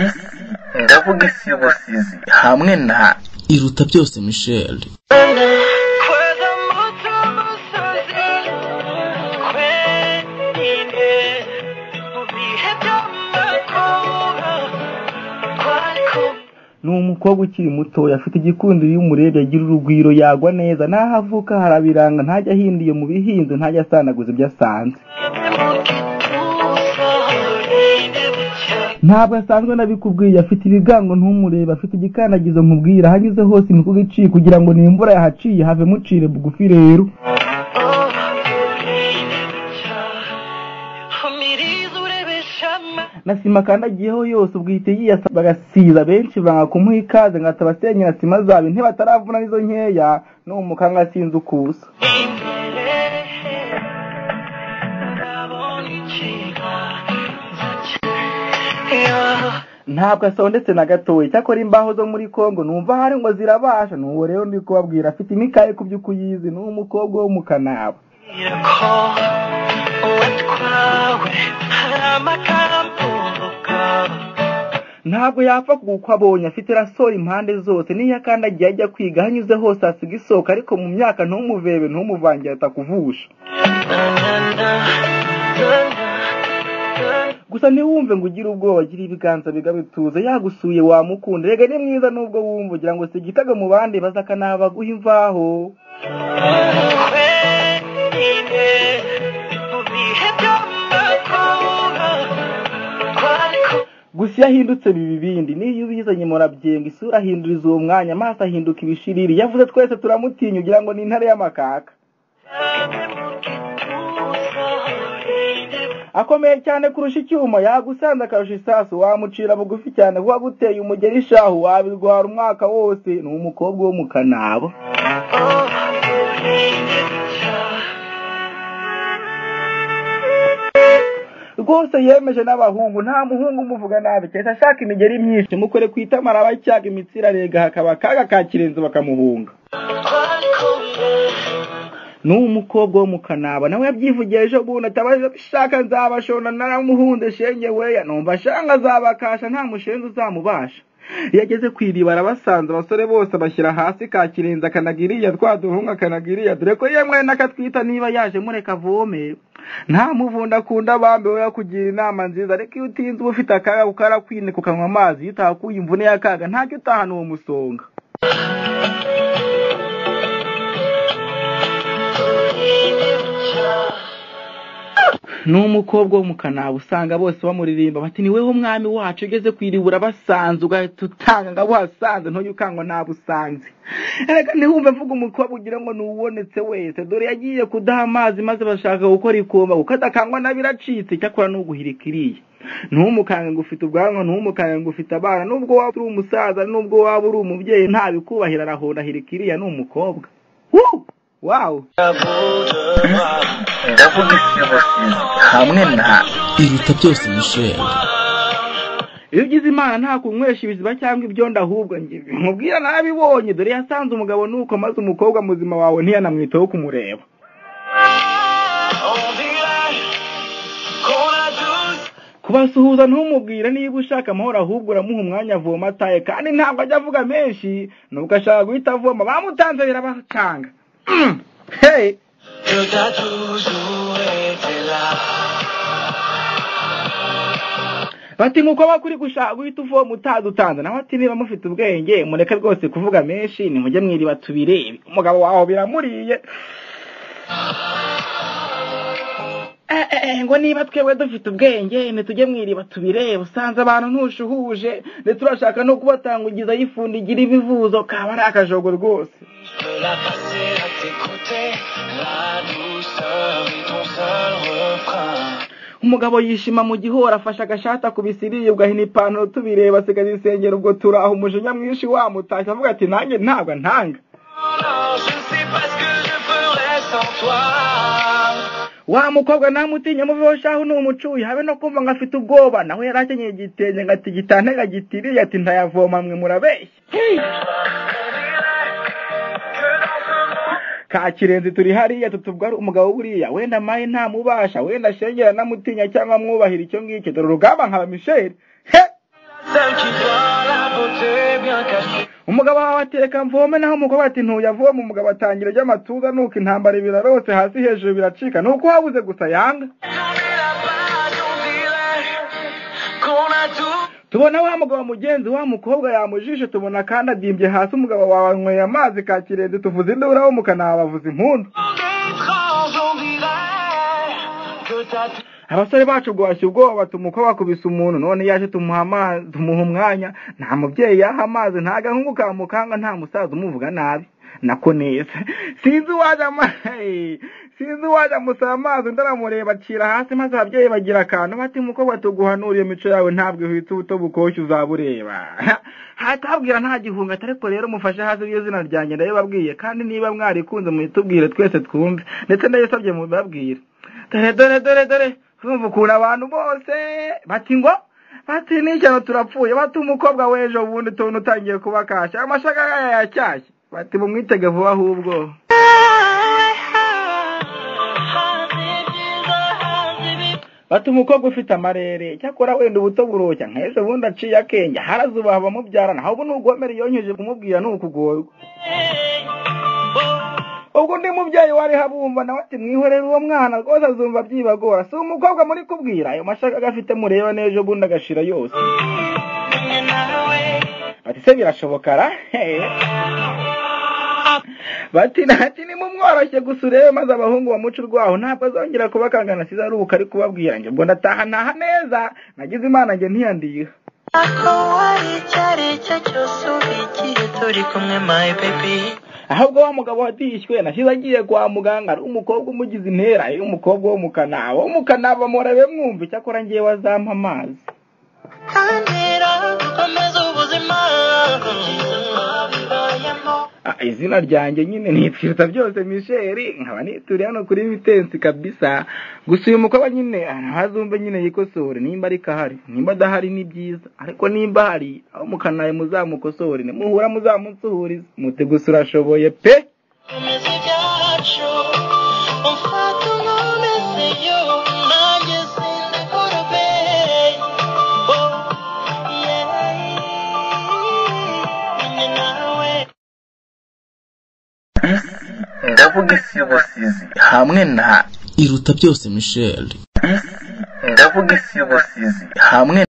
Isi, ndavuga isi y'ubusizi hamwe na Iruta byose Michel. Ni umukobwa ukiri muto, afite igikundiro, iyo umurebye agira urugwiro, yagwa neza, n'aho avuka harabiranga, ntajya ahinda iyo mu bihinze, ntajya asanaguza ibyo asanze. Ntabwo asanzwe nabikubwiye, afite ibigango ntumurebe, afite igikandagizo nkubwira, aho anyuze hose imikuku iciye kugira ngo n'imvura yahaciye have mucire bugufi rero. Na sima akandagiyeho yose ubwite yiyasa bagasiza, benshi banga kumuha ikaze ngo atabasenyera sima zabo, intebe ataravuna nizo nkeya, n'umukanga sinzi ukusa. Ntabwo asondetse na gatoya, cyakora imbaho zo muri Kongo numva hari ngo zirabasha, n'uwo rero ndi kubabwira afite imikaye ku by'ukuyizi, ni umukobwa wo mu Kanaba. Ntabwo yapfa kuko abonye, afite rasoro impande zose, n'iyo akandagiye ajya kwiga aho anyuze hose asiga isoko, ariko mu myaka ntumuvebe ntumuvangire atakuvusha. Gusa ntiwumve ngo ugire ubwoba, agira ibiganza bigabituze, yagusuye wamukunda, rega ni mwiza nubwo wumva ugira ngo si igitego mu bandi baza akanabaguha imvaho. Gusa iyo ahindutse biba ibindi, n'iyo ubizanye murabyenga, isura ahinduriza uwo mwanya, amaso ahinduka ibishiriri, yavuze twese turamutinya ugira ngo ni intare y'amakaka. Akomeye cyane kurusha icyuma, yagusanze akarusha isasu, wamucira bugufi cyane kuko aguteye umugeri shahu, wabirwara umwaka wose, ni umukobwa wo mu Kanaba. Rwose yemeje n'abahungu, nta muhungu umuvuga nabi, keretse ashaka imigeri myinshi, mukore ku itama arabacyaga imitsi irarega, hakaba akaga ka kirenzo bakamuhunga. Ni umukobwa wo mu Kanaba, nawe yabyivugiye ejo bundi atabaje bishaka nzabashona naramuhunde shenge weya, numva ashanga azabakasha nta mushenzi uzamubasha. Iyo ageze ku iriba arabasanze abasore bose bashyira hasi ka kirenze akanagiriya twa duhunga akanagiriya, dore ko yemwe n'akatwita niba yaje mureka avome. Nta muvunda akunda bambe we yakugira inama nziza, ariko iyo utinze uba ufite akaga kuko arakwinika ukanywa amazi, iyo utahakuye imvune y'akaga ntacyo utahana uwo musonga. Ni umukobwa wo mu Kanaba, usanga bose bamuririmba bati ni weho mwami wacu, ugeze ku iriba urabasanze ugahita utanga ngo uhasanze ntujye ukangwa nabusanze. Reka ntiwumve mvuga umukobwa ugira ngo nuwubonetse wese, dore yagiye kudaha amazi maze bashaka gukora ikomba kuko adakangwa nabiracitse, cyakora n'uguhirika iriya. Ntumukange ngo ufite ubwanwa, ntumukange ngo ufite abana, nubwo waba uri umusaza, nubwo waba uri umubyeyi, ntabikubahira arahonda ahirika iriya, ni umukobwa. Wow. Ndavuga isi y'ubusizi hamwe na Iruta byose Michel. Iyo ugize Imana nta kunywesha ibiziba cyangwa ibyondo, ahubwo nkubwira nabibonye, dore yasanze umugabo nuko maze umukobwa muzima wawe ntiyanamwitaho kumureba. Kubasuhuza ntumubwire niba ushaka amahoro, ahubwo uramuha umwanya avoma ataye, kandi ntabwo ajya avuga menshi, nubwo ashaka guhita avoma bamutanze birabacanga. Hey. Bati nkuko bakuri gushaka guhita uvoma utadutanze, nawe ati niba mufite ubwenge mureke rwose kuvuga menshi, nimujye mwiriba tubirebe. Umugabo wawe biramuriye. Ngo niba twebwe dufite ubwenge ntitujye mwiriba tubirebe, usanze abantu ntushuhuje, ndetse urashaka no kubatangugiza yifundi igira ibivuzo, kaba ari akajogo rwose. Umugabo yishima mu gihora, afashe agashati akubisiriye, ugahina ipantaro tubireba, asigaza isengero, ubwo turaho umujinya mwinshi wamutashye avuga ati nanjye ntabwo ntanga. Wa mukobwa namutinya muveho shahu ni umucuyi, habe no kumva ngo afite ubwoba, nawe yari akenyeye igitenge ngo ati gitantega gitiriye, ati ntayavoma mwe murabeshya. Ka Kirenzi turi hariya tutubwa ari umugabo buriya, wenda maye ntamubasha, wenda shengera namutinya cyangwa mwubahira icyo ngicyo, dore urugamba nkaba Michel. He! Umugabo wawe atereka mvome, naho umukobwa ati ntuyavome. Umugabo atangira ry'amatuza, nuko intambara ibirarose hasi hejuru biracika, nuko habuze gusa yanga. Tubona wa mugabo mugenzi wa mukobwa yamujishe, tubona kandi adimbye hasi. Umugabo wawe anyweye amazi ka kirenze, tuvuze induru aho mukanabavuza impundu. Abasore bacu gwashya ubwoba, umukobwa akubise umuntu, none yaje tumuha amazi, tumuha umwanya. Nta mubyeyi yaha amazi, nta gahungu kamukanga, nta musaza umuvuga nabi nako neza. Sinzi uwaje amusaba amazi, undi aramureba acira hasi, maze ababyeyi bagira akantu bati mukobwa tuguhanura iyo mico yawe ntabwo ihita ubuto bukoshye uzabureba. Hatabwira nta gihunga, ariko rero mufashe hasi iryo zina ryanjye ndabibabwiye, kandi niba mwarikunze muyitubwire twese twumve, ndetse ndabisabye mubibabwire. Dore dore dore dore urumva ukuntu abantu bose bati ngo bati n'ishyano turapfuye, bati umukobwa w'ejo bundi tubona utangiye kubakasha amashagara yashyashya, bati mumwitege vuba ahubwo. Bati umukobwa ufite amarere cyakora wenda ubuto buroshya nk'ejo bundi aciye akenge harazubaha abamubyarana, ahubwo n'ugomera yonkeje kumubwira ni ukugorwa. Ubwo undi mubyeyi wari habumva nawe ati mwihorere uwo mwana rwose azumva byibagora, si umukobwa muri kubwira ayo mashaka agafite mureba n'ejo bundi agashira yose. Bati se birashoboka ra? Bati ntati nimumworoshye gusa urebe, maze abahungu bamuca urwaho ntabwo azongera kubakangana, siza aruhuka ari kubabwira njye ubwo ndataha ntaha neza, nagize Imana njye ntiyandiha. Ahubwo wa mugabo wadishywe nashyize agiye kwa muganga ari umukobwa umugize intera, ari umukobwa wo mukanaba wo mukanaba murabe mwumva icyakora ngiye wazampa amazi. Izina ryanjye nyine nitwita byose Michel, nkaba nituriye hano kuri Vitensi kabisa. Gusa uyu mukobwa nyine ntazumve nyine yikosore, nimba ariko ahari, nimba adahari ni byiza, ariko nimba ahari aho mukanaye muzamukosore, nimuhura muzamusuhurize muti gusa urashoboye pe. Ndavuga isi y'ubusizi hamwe na Iruta byose Michel. Ndavuga isi y'ubusizi hamwe.